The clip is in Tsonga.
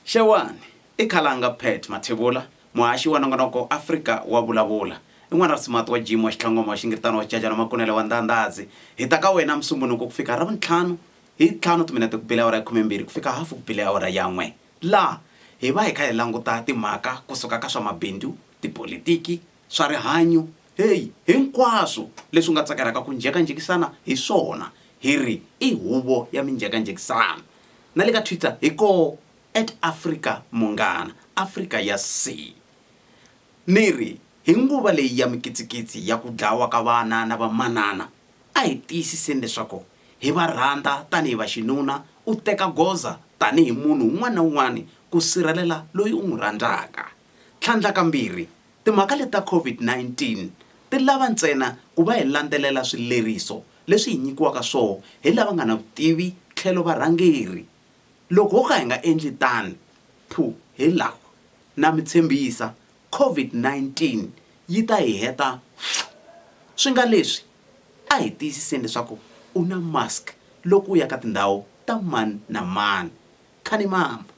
Xewani, i Khalanga Pat Mathebula, muhaxi wa nongonoko Afrika wa Vulavula. I n'wana Rasimati wa Jim wa Xitlhangoma wa Xingiritana wa Xijajana Makunele wa Ndandhazi. Hi ta ka wena Musumbhunuku ku fika Ravuntlhanu hi ntlhanu timinete ku bile awara ya khumembirhi ku fika hafu ku bile awara ya n'we. Laha hi va hi kha hi languta timhaka kusuka ka swa mabindzu, tipolitiki, swa rihanyu, heyi, hinkwaswo leswi u nga tsakelaka ku njhekanjhekisana hi swona. Hi ri i huvo ya minjhekanjhekisano. Na le ka Twitter hi koo at Afrika Munghana, Afrika ya C. Ni ri, hi nguva leyi ya mikitsikitsi ya ku dlawa ka vana na vamanana, a hi tiyisiseni leswaku hi va rhandza tanihi vaxinuna, u teka goza tanihi munhu un'wana na un'wana ku sirhelela loyi u n'wi rhandzaka. Tlhandlakambirhi, timhaka leti ta COVID-19 ti lava ntsena ku va hi landzelela swileriso leswi hi nyikiwaka swoho hi lava nga na vutivi tlhelo varhangeri. Loko ho ka hi nga endli tano, phu, hi laha, na mi tshembisa, COVID-19 yi ta hi heta pfu! Swi nga leswi, a hi tiyisiseni leswaku u na mask loko u ya ka tindhawu ta mani na mani. Khanimamba!